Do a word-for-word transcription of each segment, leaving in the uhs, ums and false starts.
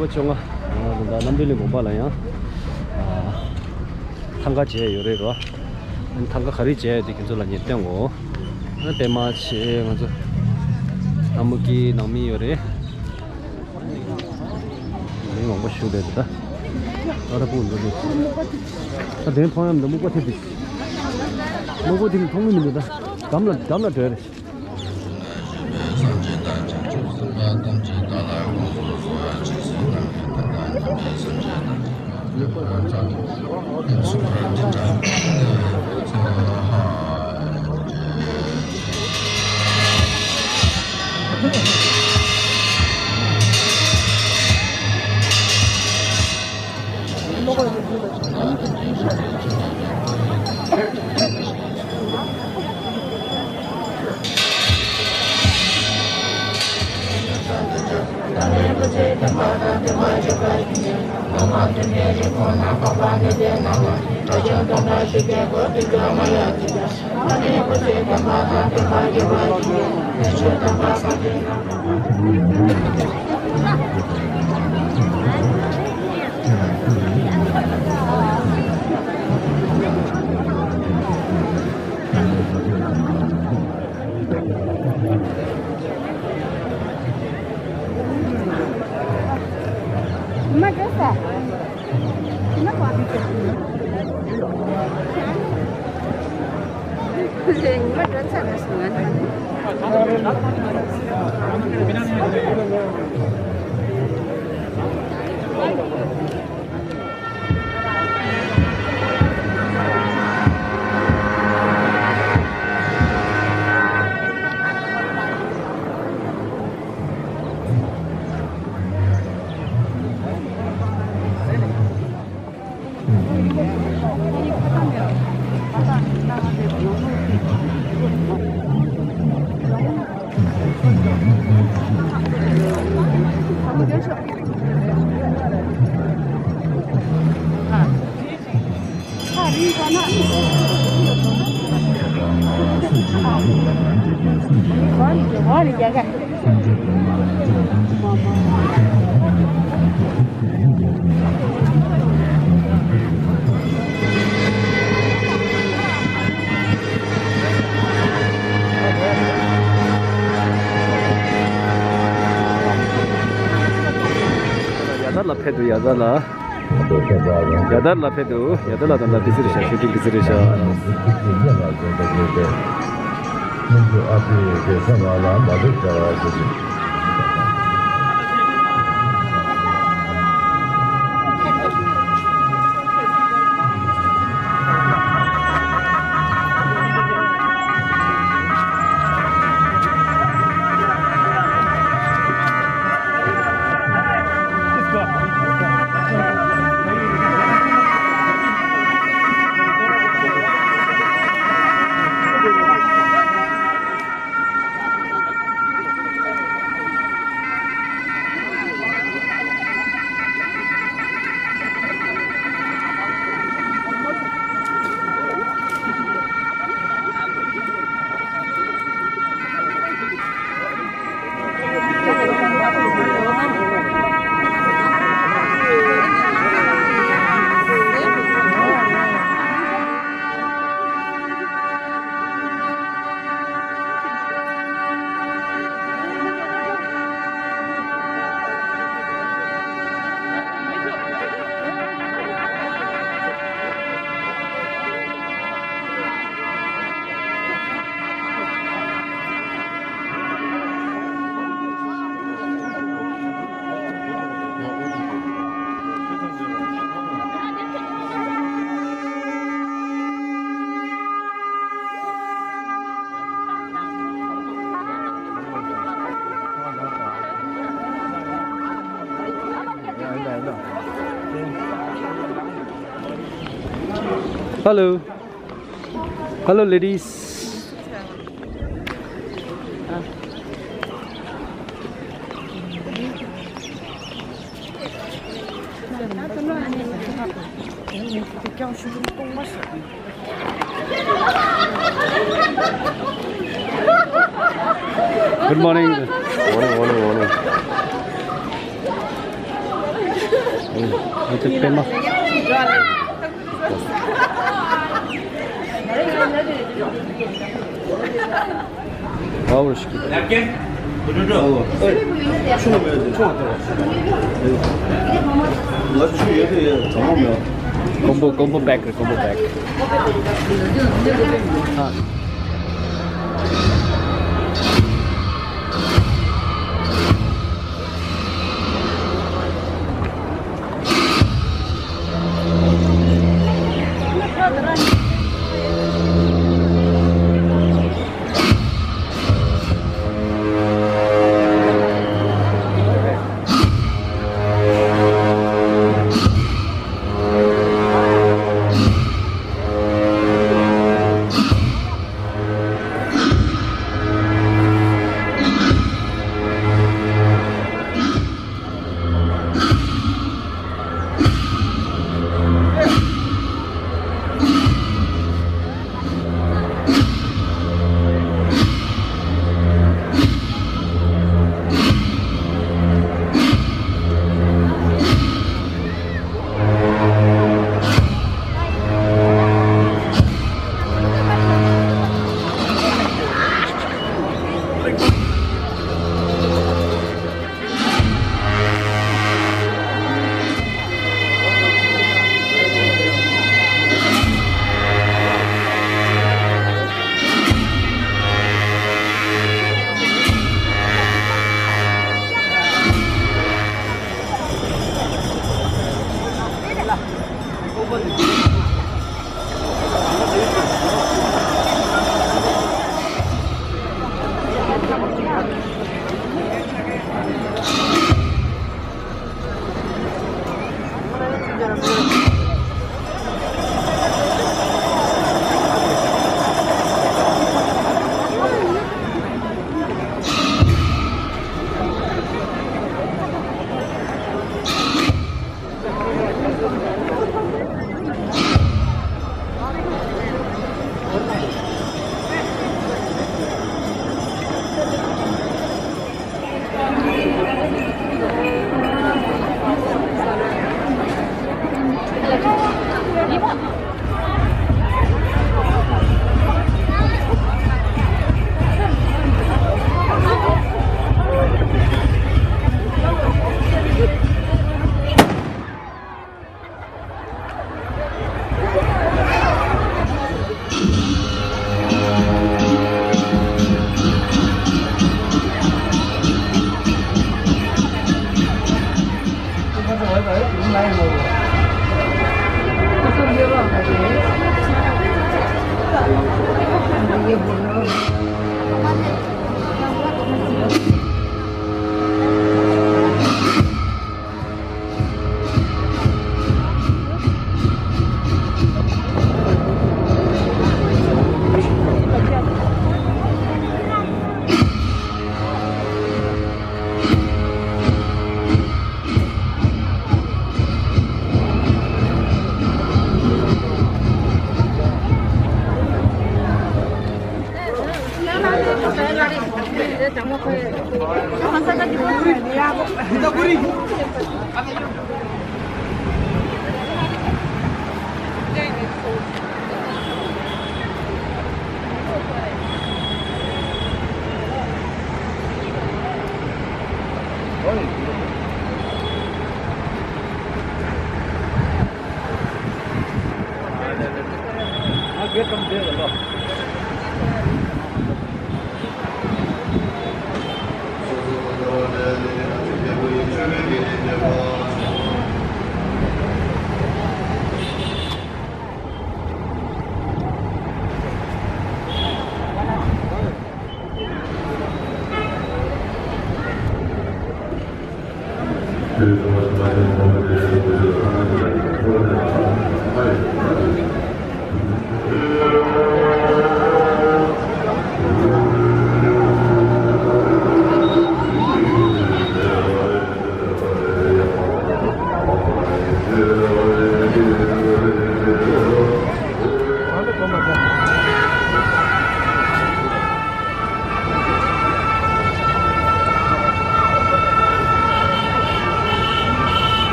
བཅོ་ལྔ། ང་ད་ལྟ་རྣམ་གྲོལ་གླིང་དགོན་པ་ལ་ཡང་ཐང་ག་མཇལ་ཡོད་རེད་རོ། ཨ་ནི་ཐང་ག་ག་རེ་མཇལ་ཡོད་དེ་ཁྱེད་ཚོ་ལ་ངས་སྟོན་གོ། ཨ་པད་མ་ཆེ་ང་ཚོ་ལྷ་མོ་སྐྱིད་ནང་མི་ཡོད་རེད། མི་མང་པོ་བཞུགས་བསྡད་འདུག་ད། ཨ་ད་སྤུ་འདུག་འདུག་ད་དེ་མཐོང་ཡམ་ད་སྨུག་པ་ཐེབས་འདུག་སྨུག་པ་ཐེབས་མཐོང་གི་མི་འདུག་ད་འགྲམ་ལ་འགྲམ་ལ་བྲོས་རེད། ཡ་དར་ལ་ཕེབས་འདུག་ཡ་དར་ལ། ཡ་དར་ལ་ཕེབས་འདུག་ཡ་དར་ལ་ད་ལྟ་དེ་ཚོ་རེད་ཤག་ཤོད་དུས་དེ་ཚོ་རེད་ཤག Hello. Hello, ladies. Good morning. Morning, morning, morning. ཨ་ཏི་པད་མ། ཨ་བོར་ཤིག་ཆུ་ཡོད་དེ་ཡོད། གོམ་པོ་གོམ་པོ་པེག་རེད། གོམ་པོ་པེག་ཨ།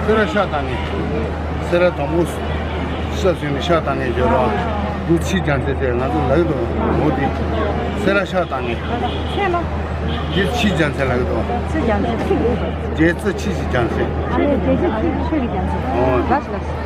སེ་ར་ཤ་བཏང་ངེ། སེ་ར་དང་པོ་ཤ་ཟོས་ནས་ཤ་བཏང་ངེ་ཡོད་ར། འདི་ཕྱི་རྒྱ་མཚོ་ཟེར་ང་ཚོ་ལ་ཡོད་དོ་འོ་དེ། སེ་ར་ཤ་བཏང་ངེ། ཤ་ལ། འདི་ཕྱི་རྒྱ་མཚོ་ལ་ཡོད་དོ། ཕྱི་རྒྱ་མཚོ་ཕྱི་རྒྱ་མཚོ་ཕྱི་རྒྱ་མཚོ། ཨ་ལས་རྒྱལ་ཕྱི་ཕྱི་ཕྱི་གི་རྒྱ་མཚོ། ཨོ། ལགས་ལགས།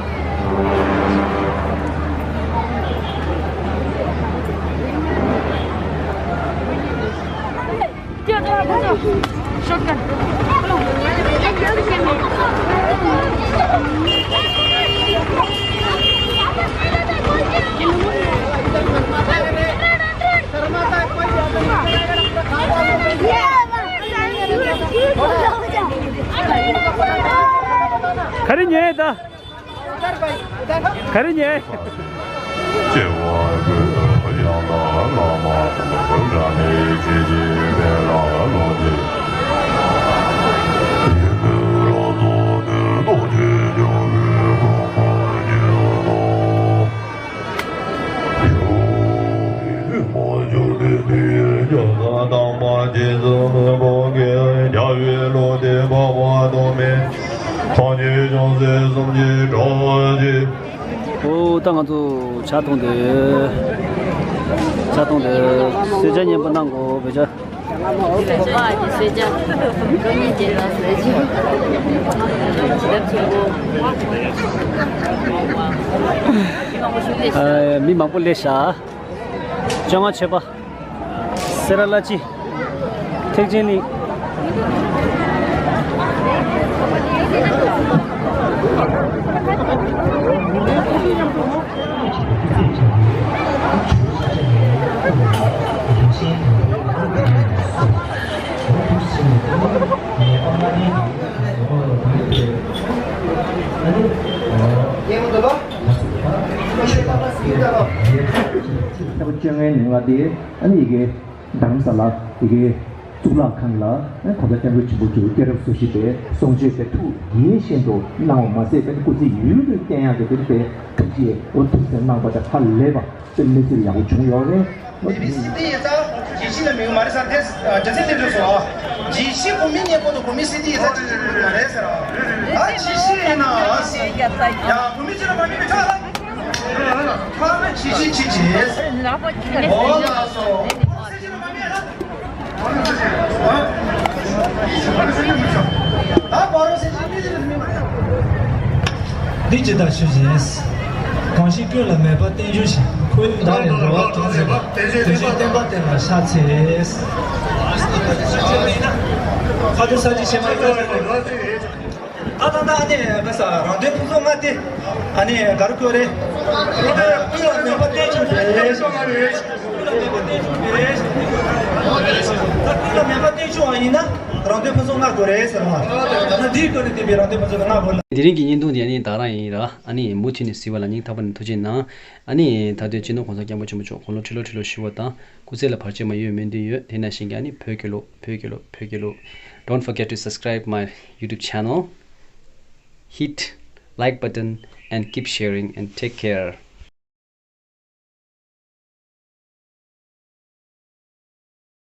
ག་རེ་ཉོས་ད། ག་རེ་ཉོས། ཨོ་ད་ང་ཚོ་ཇ་འཐུང་དེ། ཇ་འཐུང་དེ། གསོལ་ཇ་མཉེས་པོ་གནང་གོ་བོད་ཇ། གོ་པ་ཨ་ཅེ་གསོལ་ཇ། སྐུ་ཉིད་ཀྱི་ལ་གསོལ་ཇ། ཇི་ལྟར་ཆེན་པོ། ཨ། མི་མང་པོ་སླེབས་ཤག་བཅོ་ལྔ་མཆོད་པ། སེ་ར་བླ་སྤྱི། ཐེག་ཆེན་གླིང་། ལྷག་པ་བཅོ་ལྔའི་ནང་ལ་དེ་ཨ་ནི་ཡི་གེ་རྡ་རམ་ས་ལ་ཡི་གེ་གཙུག་ལག་ཁང་ལ་ཨ་གོང་ས་སྐྱབས་མགོན་ཆེན་པོ་མཆོག་སྐྱེས་རབས་སོ་བཞི་པའི་གསུང་ཆོས་དེ་ཐུགས་དགྱེས་བཞིན་དུ་གནང་བ་མ་ཟད་དེ་སྐུ་ཚེ་ཡུན་རིང་བརྟན་ཡག་གི་དེ་དེ་ཐུགས་རྗེ་འོ་ཐུགས་སེམས་གནང་བ་དེ་ཧ་ལས་པ་དཔེ་མི་སྲིད་ཡག་པོ་བྱུང་ཡོད་རེད། དེ་བི་སི་ཏི་ཡིག་ཚང་ཇི་ཤི་ལ་མི་ཡོང་མ་རེད་ཟེར་དེ་རྒྱ་ཚད་ལས་འགྲོ་སོང་། ཇི་ཤི་བོད་མི་མཉེས་པོ་དང་བོད་མི་སི་ཏི་ཡིག་ཚང་ཅི་ཞིག་མ་རེད་ཟེར། ཨ་ཇི་ཤི་ཡིན་ན་ཨ་སི་ཡ་བོད་མི་ཅི་ལ་མ་མི་མི་ཁྲག་ལ་ཁ་ལ་ཇི་ཤི་ཅི་ཅི་ཨོ་ལ་སོ་ད་བར་སེ་ཇི་མི་ཅི་ལ་མི་མ་རེད། འདི་ཇི་ལྟར་ཞུ་བཞིན། གང་ཞིག་ཀུན་ལ་མོས་པ་བརྟན་བཞུགས་ཤིང་། ཁོ་བོས་བདག་ལས་འགྲོ་བ་གང་མཛད་པ། དེ་བཞིན་བསྟན་པ་བསྟན་པར་ཕྱག་འཚལ། ཁ་ཐུག་ས་ཅི་ཤེས་མ་ཡིན་པ་ཟེར་ནས། ད་ད་ད་ཨ་ནི་ང་ས་རང་དོན་ཕུན་ཚོགས་ལྔ་སྟེ། ཨ་ནི་ག་རུ་བཀོད་རེད། ཀུན་ལ་མོས་པ་བརྟན་བཞུགས་པའི། ཀུན་ལ་མོས་པ་བརྟན་བཞུགས་པའི། ད་ཀུན་ལ་མོས་པ་བརྟན་བཞུགས་པ་ཡིན་ན་རང་དོན་ཕུན་ཚོགས་ལྔ་དགོས་རེད་ཟེར་བ། ད་འདིའི་སྐོར་ནས་བསྟན་པའི་རང་དོན་ཕུན་ཚོགས་ལྔ་དགོས་ན། དེ་རིང་གི་བརྙན་ཐུང་འདི་ཨ་ནི་ད་རང་ཡིན་ར། ཨ་ནི་མུ་མཐུད་ནས་གཟིགས་པ་ལ་སྙིང་ཐག་པ་ནས་ཐུགས་རྗེ་གནང་། ཨ་ནི་ད་དུང་སྤྱི་ནོར་གོང་ས་སྐྱབས་མགོན་ཆེན་པོ་མཆོག་དགུང་ལོ་ཁྲི་ལོ་ཁྲི་ལོ་བཞུགས་པ་དང་སྐུ་ཚེ་ལ་བར་ཆད་མ་ཡོང་སྨོན་འདུན་ཡོད། དེ་ནང་བཞིན་གྱི་ཨ་ནི་བོད་རྒྱལ་ལོ། བོད་རྒྱལ་ལོ། བོད་རྒྱལ་ལོ། Don't forget to subscribe my YouTube channel. Hit like button and keep sharing and take care.